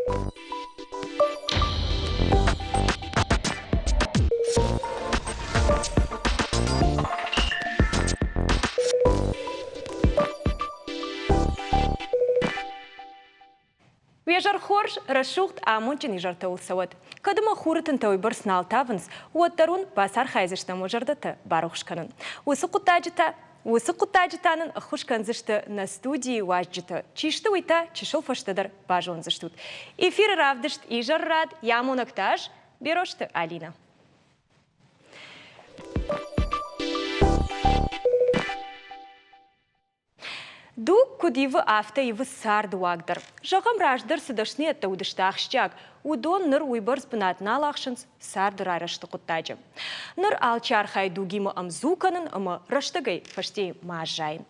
Уе зӕр хорз, рӕсугъд, амондджын изӕртӕ уыл цӕуӕд. Кӕд ӕмӕ хуры тынтӕ уыйбӕрц нал тавынц, уӕддӕр уын бацархайдзыстӕм уӕ зӕрдӕтӕ барухс кӕнын. Уыцы хъуыддаджы та уыцы хъуыддаджы та нын ӕххуыс кӕндзысты нӕ студийы уазджытӕ. Чи сты, уый та чысыл фӕстӕдӕр базондзыстут. Эфиры равдыст Изӕррад, йӕ амонӕг та ӕз, Берозты Алинӕ. Дуг куыд ивы, афтӕ ивы царды уаг дӕр. Зӕгъӕм, раздӕр цы дӕсныйӕдтӕ уыдысты ахсджиаг, уыдон ныр уыйбӕрц бынат нал ахсынц царды райрӕзты хъуыддаджы. Ныр алчи архайы дугимӕ ӕмдзу кӕнын ӕмӕ рӕстӕгӕй фӕстейы ма аззайын.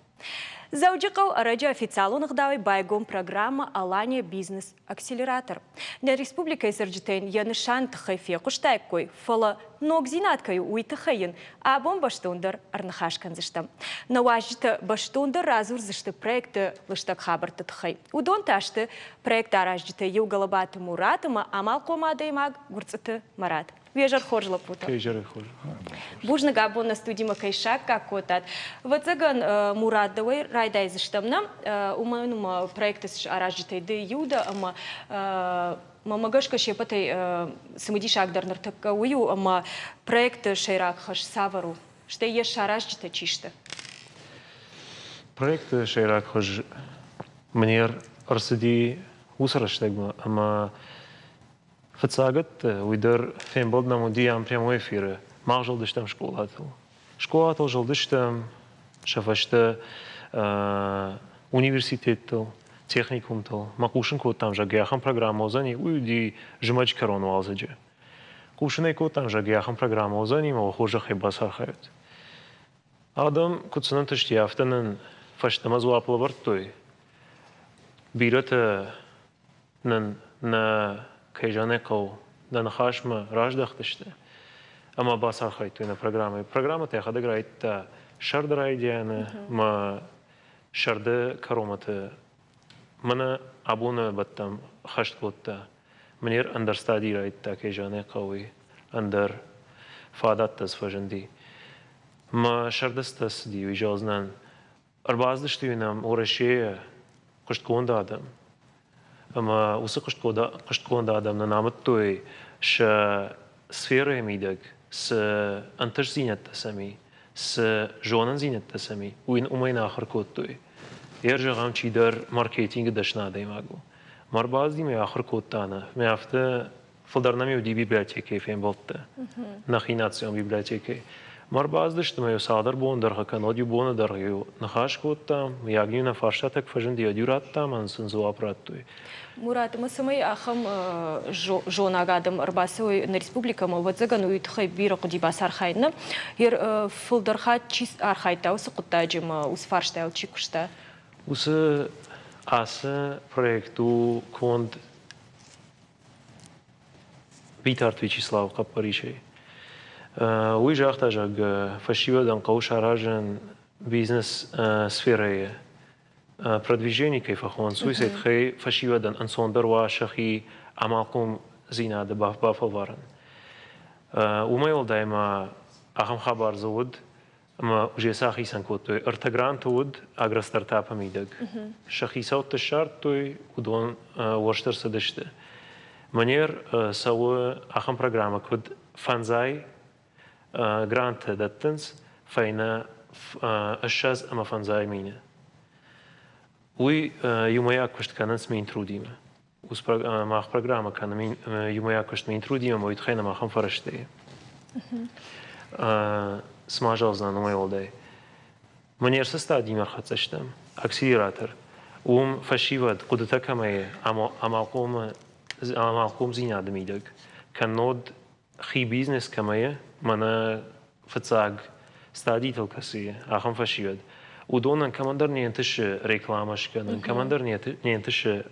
Дзӕуджыхъӕу ӕрӕджы официалон ӕгъдауӕй байгом программӕ «Алания бизнес акселератор». Нӕ республикӕйы цӕрджытӕн йӕ нысан тыххӕй фехъуыстаиккой, фӕлӕ ногдзинад кӕй у, уый тыххӕй йын абон бӕстондӕр ӕрныхас кӕндзыстӕм. Нӕ уазджытӕ бӕстондӕр радзурдзысты проекты лыстӕг хабӕртты тыххӕй. Уыдон та сты проект аразджытӕй иу Гӕлӕбаты Мурат ӕмӕ амалхъом адӕймаг Гуырцъыты Марат. Уе зӕр хорз, лӕппутӕ. Изӕры хорз. Бузныг, абон нӕ студимӕ кӕй саккаг кодтат. Ӕвӕццӕгӕн, Мурат, дӕуӕй райдайдзыстӕм нӕ? Уымӕн ӕмӕ проекты аразджытӕй ды иу дӕ ӕмӕ мӕмӕ гӕсгӕ се ппӕтӕй цымыдисагдӕр ныртӕккӕ уый у, ӕмӕ проекты сӕйраг хӕс цавӕр у? Стӕй йӕ саразджытӕ чи сты? Проекты сӕйраг хуыз мне ӕрцыди уыцы рӕстӕгмӕ, ӕмӕ Фыццагӕтты уый дӕр фембӕлд нӕм уыди ам прямой эфиры. Мах зылдыстӕм скъолатыл. Скъолатыл зылдыстӕм, сӕ фӕстӕ университеттыл, техникумтыл. Мӕ хъусын кодтам, зӕгъгӕ, ахӕм программӕ уыдзӕни, уый уыди зымӕджы кӕрон уалдзӕджы. Хъусын ӕй кодтам, зӕгъгӕ, ахӕм программӕ уыдзӕни, мӕ уӕ хорзӕхӕй бацархайут. Адӕм куыд сын ӕнтысти, афтӕ нын фӕстӕмӕ дзуапп лӕвӕрдтой. Бирӕтӕ нын нӕ, кӕй зӕгъын ӕй хъӕуы, нӕ ныхасмӕ раздӕхтысты ӕмӕ бацархайдтой нӕ программӕйы. Программӕтӕ йӕхӕдӕг райдыдта сӕрды райдианы мӕ сӕрды кӕронмӕты мӕнӕ абоны бӕттӕм хӕст кодта. Мӕнер ӕндӕр стадийы райдыдта, кӕй зӕгъын ӕй хъӕуы, ӕндӕр фадӕттӕ дзы фӕзынди. Мӕ сӕрды цытӕ цыди, уый зӕгъдзынӕн, Ӕрбацыдысты нӕм Уӕрӕсейӕ хъуыстгонд адӕм. Ӕмӕ уыцы хъуыстгонд адӕм нын амыдтой сӕ сферӕйы мидӕг цы ӕнтыстдзинӕдтӕ сӕм и, цы зонындзинӕдтӕ сӕм и, уый уымӕй нӕ ахуыр кодтой. Йе зӕгъӕм, чидӕр маркетингы дӕсны адӕймаг у. Мӕ ӕрбацыдимӕ ахуыр кодта нӕ. Мӕ афтӕ фылдӕр нӕм уыди библиотекӕйы фембӕлдтӕ, нӕхи национ библиотекӕйы. Мӕ ӕрбацыдысты ӕмӕ иу цалдӕр боны дӕргъы кӕннод иу боны дӕргъы ныхас кодтам, мыййаг-иу нӕ фарстатӕ куы фӕзынди, уӕд-иу радтам ӕмӕ сын дзуапп радтой. Мурат, ӕмӕ цӕмӕй ахӕм зонаг адӕм ӕрбацӕуой нӕ республикӕмӕ, ӕвӕццӕгӕн, уый тыххӕй бирӕ хъуыди бацархайын, нӕ? Фылдӕр хатт чи архайдта уыцы хъуыддаджы ӕмӕ уыцы фарстайыл чи куыста? Уыцы ацы проект у конд Битарты Вячеславы хъӕппӕрисӕй. Уый загъта, зӕгъгӕ, фӕсивӕдӕн хъӕуы саразын бизнес-сферӕйы продвижение кӕй фӕхонынц, уый сӕ тыххӕй фӕсивӕдӕн ӕнцондӕр уа сӕхи амалхъомдзинады бафӕлварын. Уымӕй уӕлдай ма ахӕм хабар дзы уыд, ӕмӕ уже сӕ ахицӕн кодтой. Ӕртӕ гранты уыд агростартапы мидӕг. Сӕ хицӕуттӕ ссардтой, уыдон уӕрст ӕрцыдысты. Манер цӕуы ахӕм программӕ, куыд фӕндзай гранттӕ дӕттынц фӕйнӕ 25 мины. Уый иумӕйаг куыст кӕнынц Минтрудимӕ. Мах программӕ кӕнӕм иумӕйаг куыст Минтрудимӕ, уый тыххӕй нӕм ахӕм фӕрӕзтӕ и. Цы ма зӕгъдзынӕн уымӕй уӕлдай? Мӕнерсы стадимӕ ӕрхӕццӕ стӕм, акселератор. Уым фӕсивӕд хъуыдытӕ кӕмӕй амалхъомдзинады мидӕг, кӕннод хи бизнес кӕмӕ и, мӕнӕ фыццаг стадитыл кӕцы и, ахӕм фӕсивӕд, уыдонӕн кӕмӕндӕр не нтысы рекламӕ скӕнын, кӕмӕндӕр не нтысы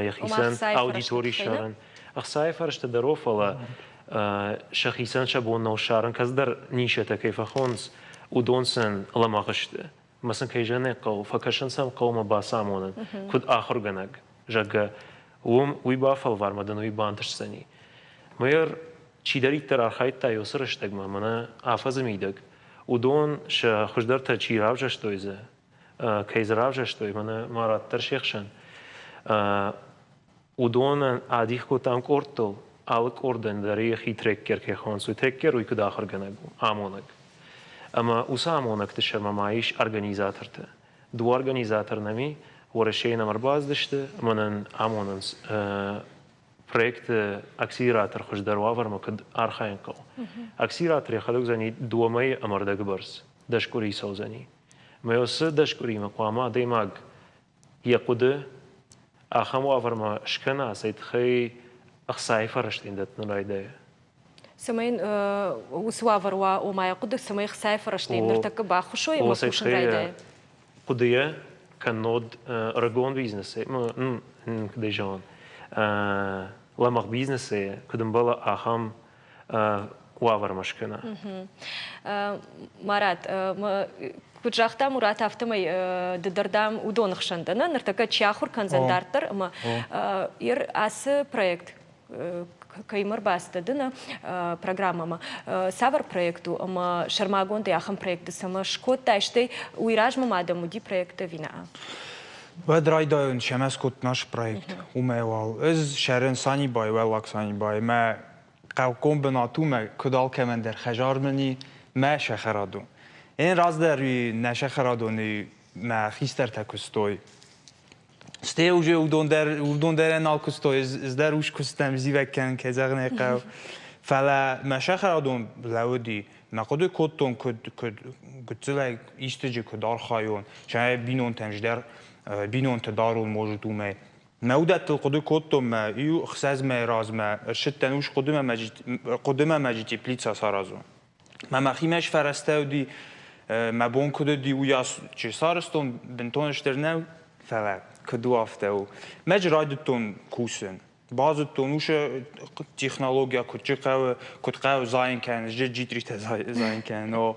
йӕхицӕн аудитори ссарын. Ӕхцайы фӕрӕзтӕ дӕр о, фӕлӕ сӕхицӕн сӕ бон нӕу ссарын, кӕцыдӕр нишӕтӕ кӕй фӕхонынц, уыдон сын лӕмӕгъ сты. Ӕмӕ сын кӕй зӕгъын ӕй хъӕуы, фӕкӕсын сӕм хъӕуы ӕмӕ бацамонын, куыд ахуыргӕнӕг, зӕгъгӕ. Уым уый бафӕлвар мӕ дын уый бантысдзӕни. Мэр чидӕриддӕр архайдта уыцы рӕстӕгмӕ, мӕнӕ афӕдзы мидӕг, уыдон сӕ хуыздӕртӕ чи равзӕрстой дзы, кӕй дзы равзӕрстой, мӕнӕ Марат дӕр се хсӕн, уыдонӕн адих кодтам къордтыл, алы къордӕн дӕр йӕхи треккер кӕй хонынц, уый треккер уый куыд ахуыргӕнӕг у, амонӕг. Ӕмӕ уыцы амонӕгты сӕрмӕ ма ис организатортӕ. Дыууӕ организатор нӕм и, Уӕрӕсейы нӕм ӕрбацыдысты ӕмӕ нын амонынц проекты акселератор хуыздӕр уавӕрмӕ куыд архайын хъӕуы. Акселератор йӕхӕдӕг уыдзӕни дыууӕ мӕйы ӕмӕ ӕрдӕгы бӕрц, 10 къуыри цӕудзӕни. Ӕмӕ уыцы 10 къуыримӕ хъуамӕ адӕймаг йӕ хъуыды ахӕм уавӕрмӕ скӕна, цӕй тыххӕй ӕхцайы фӕрӕзтӕ йын дӕттын райдайа. Цӕмӕй уыцы уавӕр уа, ома йӕ хъуыды, цӕмӕй ӕхцайы фӕрӕзтӕ йын ныртӕккӕ баххуысой ӕмӕ кусын райдайа. Хъуыдыйӕ кӕннод ӕрыгон бизнесы, куыд зӕгъон, лӕмӕгъ бизнесы куыд ӕмбӕлы, ахӕм уавӕрмӕ скӕна. Марат, куыд загъта Мурат, афтӕмӕй ды дӕр, дам, уыдоны хсӕн дӕ, ныртӕккӕ чи ахуыр кӕндзӕн дарддӕр, ӕмӕ ацы проект кӕимӕ ӕрбацыдтӕ ды нӕ программӕмӕ, цавӕр проект у ӕмӕ сӕрмагондӕй ахӕм проекты цӕмӕ скодтай, стӕй уый размӕ ма дӕм уыди проект ӕви нӕ? Уӕд райдайон сӕмӕ скодтон наш проект. Уымӕй уал ӕз сӕрӕн Санибай, Уӕллаг Санибай, мӕ хъӕуккон бынат у, мӕ куыд алкӕмӕн дӕр хӕзар мын и, мӕ сӕхӕрадон. Эн раздӕр нӕ сӕхӕрадоны мӕ хистӕртӕ куыстой. Стӕй уже уыдон дӕр, уыдон дӕр нал куыстой, ӕз дӕр ус куыстӕм зивӕг кӕнын, кӕй зӕгъын ӕй хъӕуы. Фӕлӕ мӕ сӕхӕрадон лӕууыди, мӕ хъуыды кодтон, куыд, куыд гыццылӕй истыджы куыд архайон, сӕ бинонтӕн дӕр бинонты дарон, может, уымӕй. Мӕ уыдӕттыл хъуыды кодтон мӕ иу 6 мӕйы размӕ ӕрсыдтӕн ус хъуыдымӕ мӕ теплица саразон. Мӕ мӕхимӕ сфӕрӕзтӕ уыди, мӕ бон куыд уыди, уыйас чи сарӕзтон, бынтон стыр нӕу, фӕлӕ куыд у, афтӕ у. Мӕ райдыдтон кусын. Базыдтон уыцы технология куыд чи хъӕуы, куыд хъӕуы зайын кӕнын, джитритӕ зайын кӕнын. О,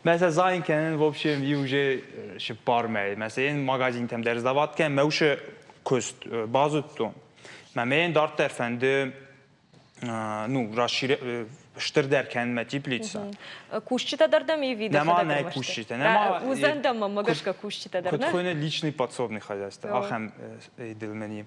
мӕ сӕ зайын кӕнын, в общем, иу уже цыппар мӕй. Мӕ сӕ магазинтӕм дӕр сдават кӕнын, мӕ уыцы куыст базыдтон. Мӕ мӕ дарддӕр фӕнды ну, стырдӕр кӕнынмӕ теплица. Кусджытӕ дӕр дӕм ӕви Нӕма нӕ кусджытӕ. Нӕма уыдзӕн дӕм мӕмӕ гӕсгӕ кусджытӕ дӕр, Куыд хуыйны личный подсобный хозяйство, ахӕм дылмӕни.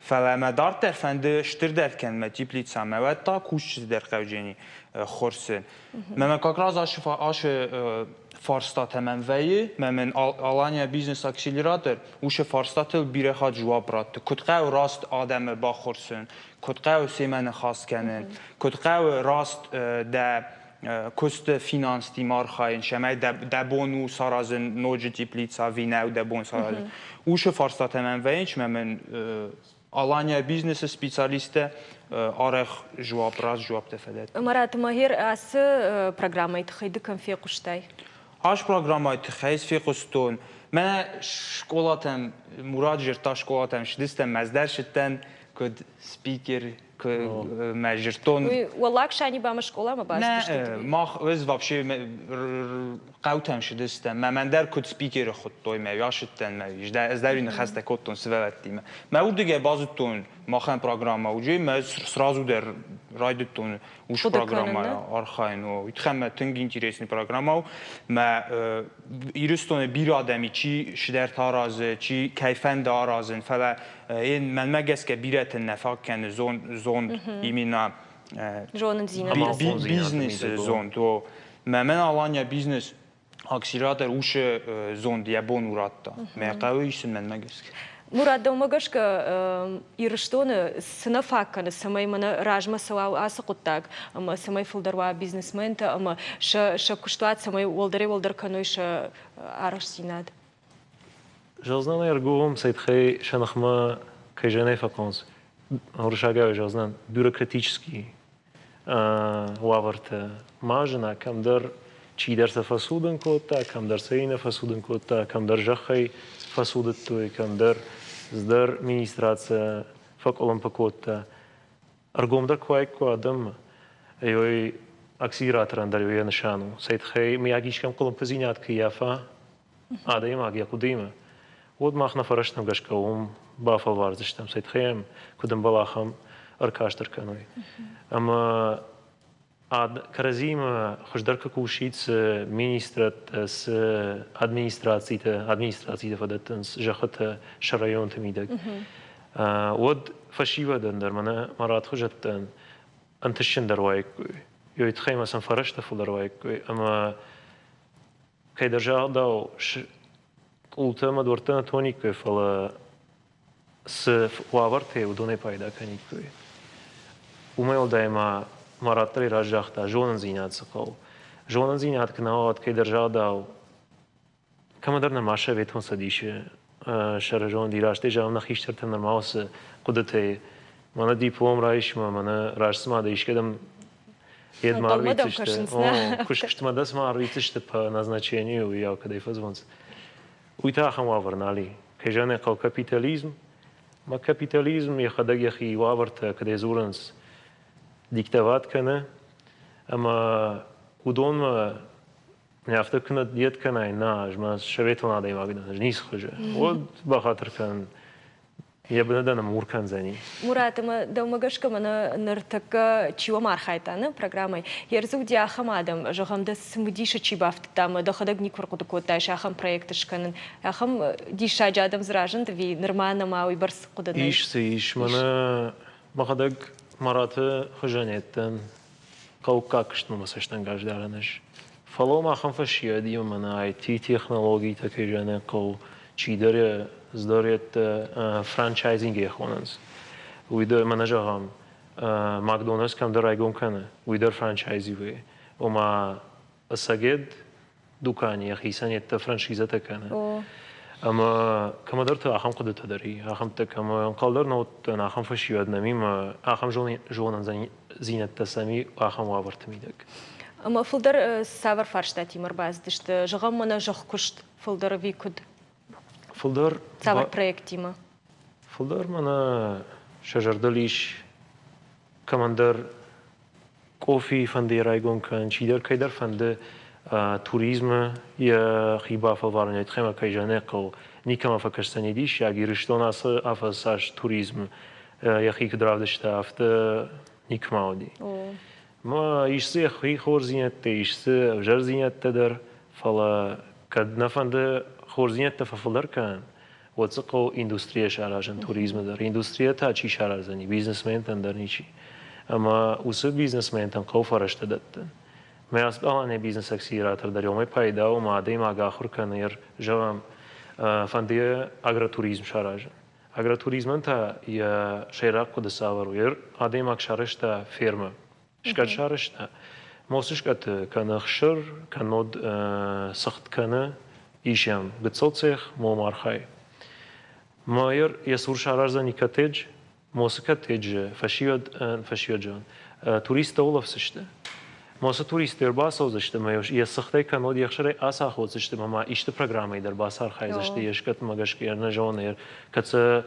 Фӕлӕ мӕ дарддӕр фӕнды стырдӕр кӕнынмӕ теплицамӕ, уӕд та кусджыты дӕр хъӕуджени хорсы. Мӕ как раз ашы фарстатӕ мӕм вӕййы, мӕ мын Алания бизнес-акселератор уыцы фарстатыл бирӕ хатт жуапп радты. Куыд хъӕуы раст адӕмы баххуырсын, куыд хъӕуы семӕ ныхас кӕнын, куыд хъӕуы раст дӕ куысты финанстимӕ архайын, цӕмӕй дӕ бон у саразын ноджы теплица ӕви нӕу дӕ бон саразын. Уыцы фарстатӕ мӕм вӕййынц, мӕ мын Алания бизнесы специалисттӕ арӕх жуапп, раст жуапптӕ фӕдӕтты. Марат, Магер, ацы программӕйы тыххӕй ды кӕм фехъуыстай? Ас программӕйы тыххӕй фехъуыстон. Мӕнӕ скъолатӕм, Мурат зырдта скъолатӕм сдыстӕм, ӕз дӕр сыдтӕн, куыд спикер, мӕ зырдтон. Уый Уӕллаг Санибамӕ скъоламӕ бацыдысты? Нӕ, мах ӕз вообще хъӕутӕм сыдыстӕм. Мӕ мӕн дӕр куыд спикеры хуыдтой, мӕ уасыдтӕн, мӕ ӕз дӕр ныхӕстӕ кодтон сывӕллӕттимӕ. Мӕ уырдыгӕй базыдтон махӕн программӕ уыди, мӕ сразу дӕр райдыдтон уыцы программӕйы архайын. Уый тыххӕй мӕ тынг интересный программӕ у. Мӕ Ирыстоны бирӕ адӕм и, чи цыдӕртӕ аразы, чи кӕй фӕнды аразын, фӕлӕ мӕнмӕ гӕсгӕ бирӕтӕн нӕ фаг кӕны зонд именно зонындзинӕдтӕ. Бизнесы зонд. Мӕ мӕн Алания бизнес акселератор уыцы зонд йӕ бон у радта. Мӕ хъӕуы исын мӕнмӕ гӕсгӕ. Мурат, дӕумӕ гӕсгӕ Ирыстоны цы нӕ фаг кӕны, цӕмӕй мӕнӕ размӕ цӕуа ацы хъуыддаг ӕмӕ цӕмӕй фылдӕр уа бизнесментӕ ӕмӕ сӕ куыстуат цӕмӕй уӕлдӕрӕй-уӕлдӕр кӕной сӕ арӕхстдзинад? Зӕгъдзынӕн ӕргом, цӕй тыххӕй сӕ ныхмӕ кӕй зӕгъын ӕй фӕхъӕуынц, уырыссагау зӕгъдзынӕн, бюрократический уавӕртӕ ма зына, кӕмдӕр чидӕр сӕ фӕцудын кодта, кӕмдӕр сӕ иннӕ фӕцудын кодта, кӕмдӕр зӕххӕй фӕцудыдтой, кӕмдӕр цыдӕр министрад сӕ фӕкъуылымпы кодта. Ӕргомдӕр куы уаиккой адӕммӕ, ой акселераторӕн дӕр йӕ нысан у. Цӕй тыххӕй мыййаг искӕм къуылымпыдзинад куы ййафа адӕймаг йӕ хъуыдыимӕ, Уӕд мах нӕ фӕрӕзтӕм гӕсгӕ уым бафӕлвардзыстӕм, цӕй тыххӕй йӕм куыд ӕмбӕлы, ахӕм ӕркаст ӕркӕной. Ӕмӕ кӕрӕдзиимӕ хуыздӕр куы кусид, цы министрӕдтӕ, цы администрацитӕ, администрацитӕ фӕдӕттынц зӕххытӕ сӕ районты мидӕг, уӕд фӕсивӕдӕн дӕр мӕнӕ Марат хуызӕттӕн ӕнтыстджындӕр уаиккой. Ёй тыххӕй ма сӕм фӕрӕзтӕ фылдӕр уаиккой ӕмӕ кӕйдӕр загъдау къултӕ ӕмӕ дуӕрттӕ нӕ тониккой, фӕлӕ цы уавӕртӕй уыдонӕй пайда кӕниккой. Уымӕй уӕлдай ма Марат дӕр раст загъта, зонындзинад цы хъӕуы. Зонындзинад куы нӕ уа, кӕйдӕр загъдау, кӕмӕдӕр нӕма Советон Цӕдисы сӕрызонд растӕй зӕгъӕм, нӕ хистӕртӕ нырма уыцы хъуыдытӕй мӕнӕ диплом райс ма, мӕнӕ раст цыма дӕ искӕдӕм йед ма арвитдзысты. Куыстмӕ дӕ цыма арвитдзысты по назначению, уыйау кӕдӕй фӕдзурынц. Уый та ахӕм уавӕр нал и. Кӕй зӕгъын ӕй хъӕуы, капитализм. Ма капитализм йӕхӕдӕг йӕхи уавӕртӕ кӕдӕй дзурынц, диктоват кӕны, ӕмӕ уыдонмӕ афтӕ куы нӕ йед кӕнай, нӕ, ӕз ма советон адӕймаг дӕн, ӕз ницы хуызы, уӕд бахатыр кӕн, йӕ быны дӕ ныммур кӕндзӕни. Мурат, ӕмӕ дӕумӕ гӕсгӕ мӕнӕ ныртӕккӕ чи уӕм архайдта нӕ программӕйы, ердзы уыди ахӕм адӕм, зӕгъӕм, дӕ цымыдисы чи бафтыдта ӕмӕ дӕхӕдӕг никуы ӕрхъуыды кодтаис ахӕм проект скӕнын, ахӕм диссаджы адӕм дзы разынд ӕви нырма нӕма уыйбӕрц хъуыды нӕй? Ис дзы, ис. Мӕнӕ мӕхӕдӕг Мараты хуызӕн дӕн хъӕуккаг куыстмӕ мӕ цӕстӕнгас дарӕн ис. Фӕлӕ уым ахӕм фӕсивӕд и, мӕнӕ IT-технологитӕ кӕй зӕгъын хъӕуы, чидӕр здореттӕ франчайзинг хонынц. Уый дӕр, мӕнӕ зӕгъӕм, Макдональдс кӕмдӕр райгом кӕны, уый дӕр франчайзи вӕййы. Ома ӕцӕгед дукани йӕхицӕн йедтӕ франшизӕтӕ кӕны. Ӕмӕ кӕмӕдӕрты ахӕм хъуыдытӕ дӕр и, ахӕмтӕ кӕмӕ ӕнхъӕл дӕр нӕ уыдтӕн, ахӕм фӕсивӕд нӕм и ӕмӕ ахӕм зонындзинӕдтӕ сӕм и ахӕм уавӕрты мидӕг. Ӕмӕ фылдӕр цавӕр фарстатимӕ ӕрбацыдысты? Зӕгъӕм, мӕнӕ зӕхкуыст фылдӕр ӕви куыд? Фылдӕр. Цавӕр проекттимӕ? Фылдӕр мӕнӕ сӕ зӕрдыл ис кӕмӕндӕр къофи фӕнды райгом кӕнын, чидӕр кӕйдӕр фӕнды туризмы йӕхи бафӕлварынӕй тыххӕй кӕй зӕгъын ӕй хъӕуы, никӕмӕ фӕкӕсдзӕни диссаг, Ирыстон ацы афӕдз цас туризм йӕхи куыд равдыста, афтӕ никуыма уыди. Ма ис дзы йӕхи хорздзинӕдтӕ, ис дзы ӕвзӕрдзинӕдтӕ дӕр, фӕлӕ кӕд нӕ фӕнды хорздзинӕдтӕ фӕфылдӕр кӕнын, уӕд дзы хъӕуы индустрия саразын туризмы дӕр. Индустрия та чи сараздзӕни, бизнесментӕн дӕр ничи. Ӕмӕ уыцы бизнесментӕн хъӕуы фӕрӕзтӕ дӕттын. Мӕ Алания бизнес-акселератор дӕр уымӕй пайда у, ӕмӕ адӕймаг ахуыр кӕны, зӕгъӕм, фӕнды йӕ агротуризм саразын. Агротуризмӕн та йӕ сӕйраг хъуыды цавӕр у? Адӕймаг сарӕзта фермӕ, Скъӕт сарӕзта. Мосы скъӕты кӕны ӕхсыр, кӕннод цыхт кӕны, ис ӕм гыццыл цех, мом архайы. Майор йӕ цур сараздзӕни коттедж, Мосы коттеджы фӕсивӕд, фӕсивӕд зӕгъын, туристтӕ улӕфдзысты. Мосы туристтӕ ӕрбацӕудзысты ӕмӕ йӕ цыхтӕй кӕннод йе хсырӕй ацаходдзысты ӕмӕ ма исты программӕйы дӕр бацархайдзысты йе скъӕтмӕ гӕсгӕ, нӕ зоны, кӕд сӕ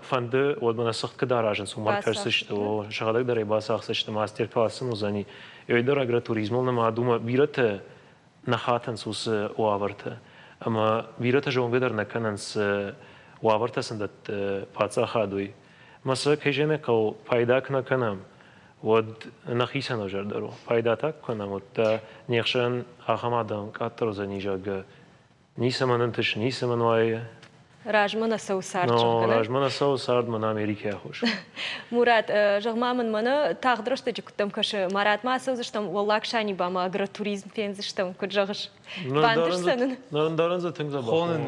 фӕнды, уӕд мӕнӕ цыхт куыд аразынц, уымӕ ӕркӕсдзысты, сӕхӕдӕг дӕр ӕй бацахсдзысты, мастер-класс сын уыдзӕни. Ой дӕр агротуризмыл нымад уымӕ бирӕтӕ нӕ хатынц уыцы уавӕртӕ. Ӕмӕ бирӕтӕ зонгӕ дӕр нӕ кӕнынц, уавӕртӕ сын дӕтты паддзахад, уый. Ӕмӕ сӕ кӕй зӕгъын хъӕуы, пайда куы нӕ кӕнӕм, уӕд нӕхицӕн ӕвзӕрдӕр у. Пайда та куы кӕнӕм, уӕд та не хсӕн ахӕм адӕм къаддӕр уыдзӕни, зӕгъгӕ, Ницӕмӕн ӕнтысы, ницӕмӕн уайы. Размӕ нӕ цӕуы цард, зӕгъгӕ. Размӕ нӕ цӕуы цард, мӕнӕ Америкӕйы аххос. Мурат, зӕгъ-ма мын, мӕнӕ тагъд рӕстӕджы куыдтӕм кӕсы, Маратмӕ ацӕудзыстӕм Уӕллаг Санибамӕ агротуризм фендзыстӕм, куыд зӕгъыс? Бантысдзӕн нын? Нӕ дзы тынг дзӕбӕх Хонын.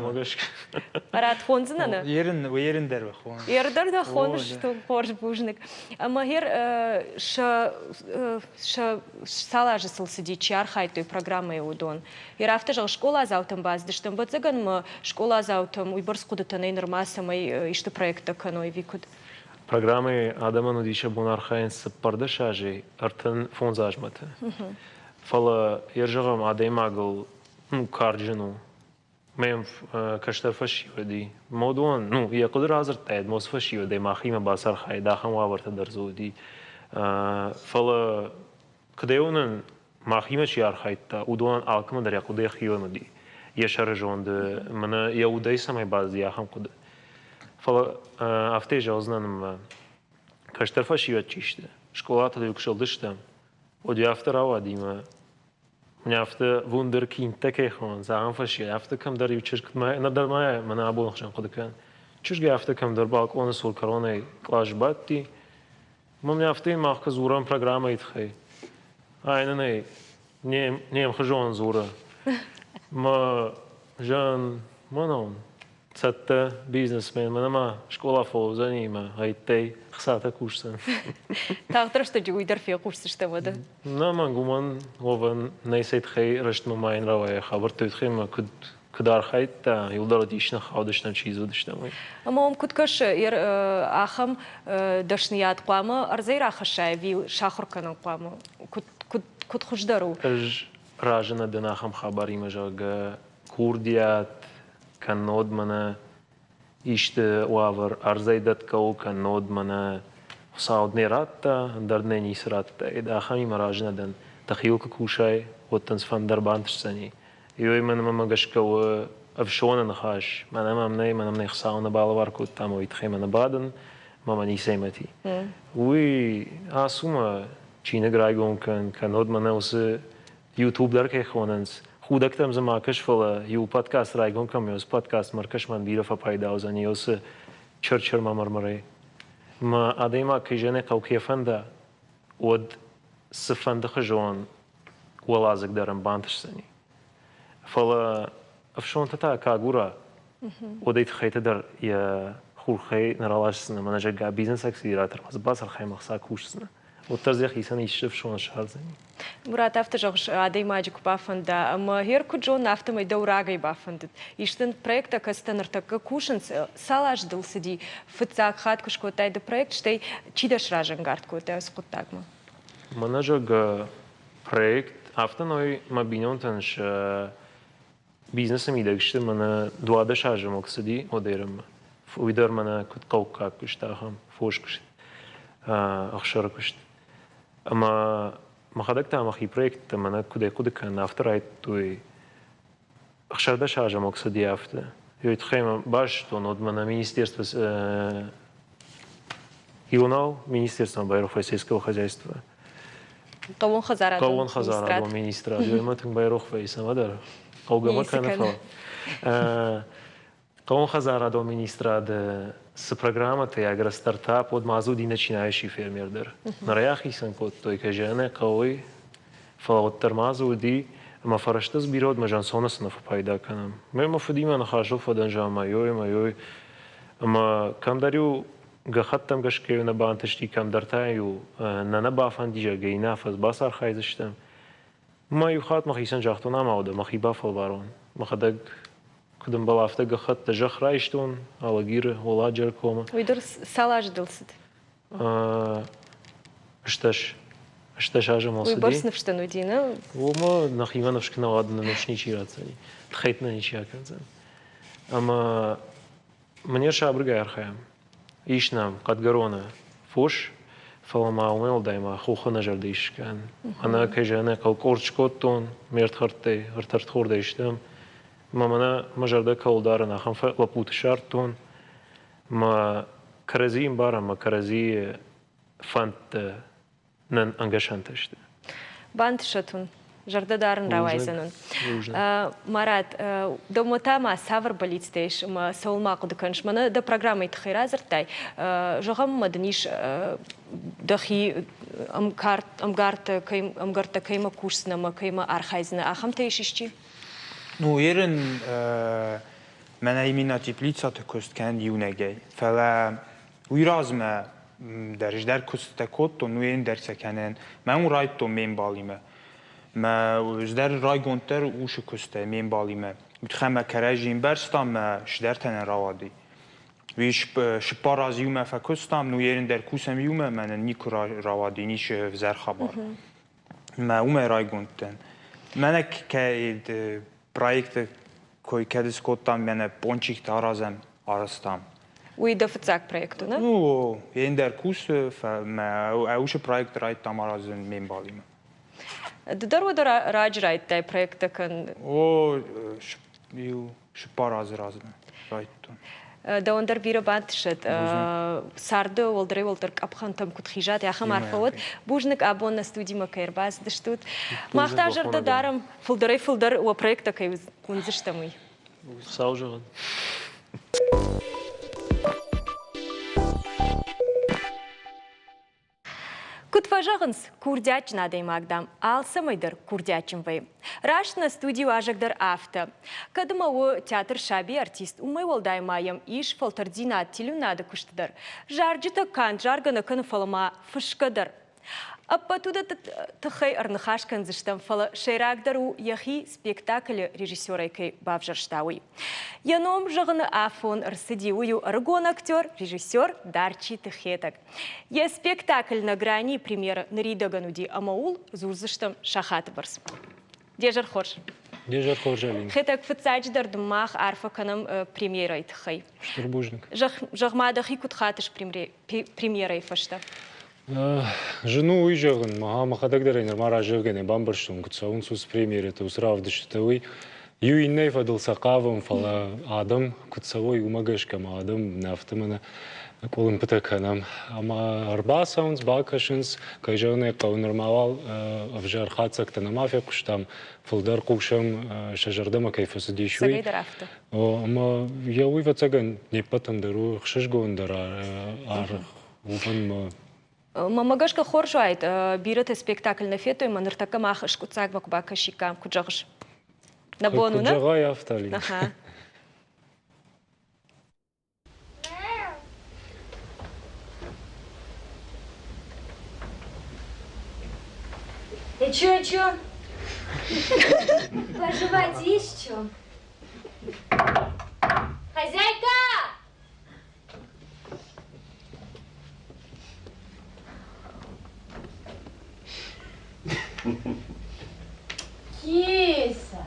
Марат, хондзынӕ нӕ? Ерын, ерын дӕр хонын. Ер дӕр нӕ хоныс, хорз, бузныг. Ӕмӕ гъер сӕ сӕ цал азы сыл цыди, чи архайдтой программӕйы уыдон? Йӕ афтӕ зӕгъ, скъоладзаутӕм бацыдысты. Ӕвӕццӕгӕн ма скъоладзаутӕм уыйбӕрц хъуыдытӕ нӕй нырма, цӕмӕй исты проекттӕ кӕной ӕви куыд? Программӕйы адӕмӕн уыди сӕ бон архайын 14 азӕй 35 азмӕты. Фӕлӕ йӕ зӕгъӕм, адӕймагыл ну, карджын у. Мӕм кӕстӕр фӕсивӕди. Модон, ну, йӕ хъуыды радзырдтаид, моцы фӕсивӕдӕй махимӕ бацархайд, ахӕм уавӕртӕ дӕр дзы уыди. Фӕлӕ куыдӕй уынын, махимӕ чи архайдта, уыдонӕн алкӕмӕн дӕр йӕ хъуыды йӕхион уыди. Йӕ сӕрызонды мӕнӕ йӕ удӕй цӕмӕй баззайа, ахӕм хъуыды. Фӕлӕ афтӕ зӕгъдзынӕн ӕмӕ кӕстӕр фӕсивӕд чи сты, скъолаты-иу куы зылдыстӕм, уӕд-иу афтӕ рауади мӕ мӕнӕ афтӕ вундеркиндтӕ кӕй хонынц, ахӕм фӕсивӕд, афтӕ кӕмдӕр иу чызг, нӕдӕр ма мӕнӕ абоны хуызӕн хъуыды кӕнын. Чызг афтӕ кӕмдӕр балкъоны цур кӕронӕй кълас бадти. Мӕнӕ афтӕ мах куы дзурӕм программӕйы тыххӕй. Ай нын ӕй не мхуызон дзуры. Мӕ зӕн мӕнон цӕттӕ бизнесмен, мӕнӕ ма скъола фӕуыдзӕни мӕ гъӕйттӕй хцатӕ кусдзӕн. Тагъд рӕстӕджы уый дӕр фехъусдзыстӕм уӕдӕ. Нӕ, мӕнг уымӕн уӕвӕн нӕй сӕ тыххӕй рӕстмӕ ма йын рауайа хабӕртты тыххӕй мӕ куыд куыд архайдта, иуылдӕр дис ныххаудыстӕм, чи дзы уыдыстӕм, уый. Ӕмӕ уӕм куыд кӕсы, ахӕм дӕсныйад хъуамӕ ӕрдзӕй рахӕсса ӕви сахуыр кӕнын хъуамӕ? Куыд, куыд, куыд хуыздӕр у? Ӕз разы нӕ дӕн ахӕм хабаримӕ, зӕгъгӕ, курдиат, кӕннод мӕнӕ исты уавӕр ӕрдзӕй дӕтгӕ у, кӕннод мӕнӕ Хуыцау не радта, ӕндӕр нӕ ницы радта. Ахӕмимӕ разы нӕ дӕн. Дӕхиуыл куы кусай, уӕд дын цыфӕнды дӕр бантысдзӕни. Ёй мӕнмӕ гӕсгӕ у ӕфсоны ныхас. Мӕнӕ мӕм нӕй, мӕнӕ мын Хуыцау нӕ балӕвар кодта, ӕмӕ уый тыххӕй мӕ нӕ бадын, мӕ мӕ ницӕй мӕти. Уый ацу мӕ чиныг райгом кӕн, кӕннод мӕнӕ уыцы YouTube дӕр кӕй хонынц, худӕгтӕм дзы ма кӕс, фӕлӕ иу подкаст райгом кӕм уыцы подкастмӕ ӕркӕс, мӕн бирӕ фӕпайда уыдзӕни уыцы чыр-чырмӕ мыр-мырӕй. Мӕ адӕймаг кӕй зӕгъын ӕй хъӕуы, кӕй фӕнда, уӕд цыфӕнды хызон уӕладзыг дӕр ын бантысдзӕни. Фӕлӕ ӕфсонтӕ та куы агура, уӕд ӕй тыххӕйты дӕр йӕ хурхӕй нӕ раласдзынӕ, мӕнӕ зӕгъгӕ, бизнес-акселератормӕ дзы бацархайӕм ӕхца кусдзынӕ. Уӕддӕр дзы йӕхицӕн исты ӕфсон ссардзӕни. Мурат, афтӕ зӕгъыс, адӕймаджы куы бафӕнда, ӕмӕ гъер куыд зонын, афтӕмӕй дӕу рагӕй бафӕндыд. Ис дын проекттӕ, кӕцытӕ ныртӕккӕ кусынц. Цал азы дыл цыди, фыццаг хатт куы скодтай ды проект, стӕй чи дӕ сразӕнгард кодта уыцы хъуыддагмӕ? Мӕнӕ, зӕгъгӕ, проект афтӕ ной мӕ бинонтӕн сӕ бизнесы мидӕг сты, мӕнӕ 12 азы мыл цыди Одерыммӕ. Уый дӕр мӕнӕ куыд хъӕуккаг куыст, ахӕм фоскуыст, ӕхсӕры куыст. Ӕмӕ мӕхӕдӕг та мӕхи проекттӕ мӕнӕ куыдӕй хъуыды кӕнын, афтӕ райдыдтой 16 азы мыл цыди афтӕ. Ёй тыххӕй мӕ базыдтон, уӕд мӕнӕ министерство Ионау министерство байрох сельского хозяйства. Хъӕууон хӕдзарадон Хъӕууон хӕдзарадон министрад. Ёй тынг байрох вӕййы цӕмӕдӕр. Хъӕугӕ ма кӕны, фӕлӕ. Хъӕууонхӕдзарадон министрады цы программӕтӕ агростартап, уӕд ма дзы уыди начинающий фермер дӕр. Ныр ӕй ахицӕн кодтой, кӕй зӕгъын ӕй хъӕуы, фӕлӕ уӕддӕр ма дзы уыди, ӕмӕ фӕрӕзтӕ дзы бирӕ уыд, мӕ Жансоны цы нӕ фӕпайда кӕнӕм. Мӕ мӕ фыдимӕ ныхасыл фӕдӕн, зӕгъ, ой ӕмӕ ой. Ӕмӕ кӕмдӕр-иу гӕххӕттӕм гӕсгӕ-иу нӕ бантысти, кӕмдӕр та-иу нӕ нӕ бафӕнди, зӕгъгӕ, иннӕ афӕдз бацархайдзыстӕм. Мӕ иу хатт мӕхицӕн загътон, ама уӕдӕ мӕхи бафӕлварон. Мӕхӕдӕг куыд ӕмбӕлы, афтӕ гӕххӕттӕ зӕхх райстон Алагиры, Уӕладжыры комы. Уый дӕр цал азы дыл цыд? 18 азы мыл цыди. Уый бӕрц ныфс дын уыди, нӕ? Уымӕ нӕхимӕ ныфс куы нӕ уа, нӕ ныфс ничи ратдзӕни. Тыххӕйты нӕ ничи акӕндзӕн. Ӕмӕ мын сабыргай архайӕм. Ис нӕм Хъӕдгӕроны фос, фӕлӕ ма уымӕй уӕлдай ма хохы нӕ зӕрдӕ ис скӕн. Мӕнӕ кӕй зӕгъын хъӕуы, къорд скодтон, ме рдхӕрдтӕй, ӕртӕрдхордӕй стӕм. Мӕ мӕнӕ мӕ зӕрдӕ кӕуыл дарын, ахӕм лӕппуты ссардтон. Мӕ кӕрӕдзийы ӕмбарӕм, мӕ кӕрӕдзийы фӕндтӕ нын ӕнгӕсӕнтӕ сты. Бантысӕт уын, зӕрдӕ дарын рауайдзӕн уын. Марат, дӕумӕ та ма цавӕр бӕллицтӕ ис ӕмӕ цӕуыл ма хъуыды кӕныс? Мӕнӕ дӕ программӕйы тыххӕй радзырдтай. Зӕгъӕм, ма дын ис дӕхи ӕмгӕрттӕ кӕимӕ кусдзынӕ ӕмӕ кӕимӕ архайдзынӕ, ахӕмтӕ ис исчи? Ну, ерын мӕнӕ именно теплицаты куыст кӕнын иунӕгӕй. Фӕлӕ уый размӕ дӕр ӕз дӕр куыстытӕ кодтон, уый ӕндӕр сӕ кӕнӕн. Мӕн райдтон ме мбалимӕ. Мӕ ӕз дӕр райгонддӕр усы куыстӕй ме мбалимӕ. Уый мӕ кӕрӕдзи ӕмбӕрстам, мӕ сидӕртӕ нӕ рауади. Уый сыппар аз иумӕ фӕкуыстам, ну ерын дӕр кусӕм иумӕ, мӕнӕн никуы рауади ницы ӕвзӕр хабар. Мӕ уымӕй райгонд дӕн. Мӕнӕ кӕд проекты кой кӕд скодтам, мӕнӕ пончиктӕ аразӕм, арӕзтам. Уый дӕ фыццаг проект у, нӕ? Ну, ӕндӕр кусы, мӕ уыцы проект райдыдтам аразын ме мбалимӕ. Ды дӕр уӕдӕ раджы райдыдтай проекттӕ кӕнын? О, Иу цыппар азы размӕ райдыдтон. Дӕуӕн дӕр бирӕ бантысӕд царды уӕлдӕрӕй-уӕлдӕр къӕпхӕнтӕм куыд хизат, ахӕм арфӕ уӕд. Бузныг абон нӕ студимӕ кӕй ӕрбацыдыстут. Мах та зӕрдӕ дарӕм, фылдӕрӕй-фылдӕр уӕ проекттӕ кӕй уындзыстӕм, уый. Хуыцау зӕгъӕд. Куыд фӕзӕгъынц, курдиатджын адӕймаг, дам, алцӕмӕй дӕр курдиатджын вӕййы. Раст нӕ студийы уазӕг дӕр афтӕ. Кӕд ӕмӕ у театр саби артист, уымӕй уӕлдай ма йӕм ис фӕлтӕрддзинад телеуынады куысты дӕр. Зарджытӕ канд заргӕ нӕ кӕны, фӕлӕ ма фысгӕ дӕр. Ӕппӕт уыдӕтты тыххӕй ӕрныхас кӕндзыстӕм, фӕлӕ сӕйрагдӕр у йӕхи спектаклы режиссерӕй кӕй бавзӕрста, уый. Йӕ ном зӕгъыны афон ӕрцыди, уый у ӕрыгон актер, режиссер Дарчиты Хетӕг. Йӕ спектакль «На грани» премьерӕ ныридӕгӕн уыди ӕмӕ ууыл дзурдзыстӕм сахаты бӕрц. Де зӕр хорз. Де зӕр хорз, Алин. Хетӕг, фыццаджыдӕр дын мах арфӕ кӕнӕм премьерӕйы тыххӕй. Стыр бузныг. Зӕгъ-ма, дӕхи куыд хатыс премьерӕйы фӕстӕ? Зын у уый зӕгъын. Мӕхӕдӕг дӕр ӕй нырма разӕггӕ нӕ бамбӕрстон, куыд цӕуынц уыцы премьерӕтӕ, уыцы равдыстытӕ, уый. Иу иннӕйы фӕдыл сӕ хъавӕм, фӕлӕ адӕм куыд цӕуой, уымӕ гӕсгӕ ма адӕм нӕ афтӕ мӕнӕ къуылымпытӕ кӕнӕм. Ӕмӕ ӕрбацӕуынц, бакӕсынц, кӕй зӕгъын ӕй хъӕуы, нырма уал ӕвзӕр хатдзӕгтӕ нӕма фехъуыстам, фылдӕр хъусӕм, сӕ зӕрдӕмӕ кӕй фӕцыдис, уый. Цӕгӕйдӕр афтӕ. Ӕмӕ йӕ уый, ӕвӕццӕгӕн, не ппӕтӕн дӕр у ӕхсызгондӕр аргъ, уымӕн ӕмӕ Мӕнмӕ гӕсгӕ хорз уаид, бирӕтӕ спектакль нӕ федтой, ӕмӕ ныртӕккӕ мах скъуыддзагмӕ куы бакӕсиккам, куыд зӕгъыс? Нӕ бон у, нӕ? Куыд зӕгъай, афтӕ, Алина. Ага. И чё, чё? Пожевать есть что? Хозяйка! Киса!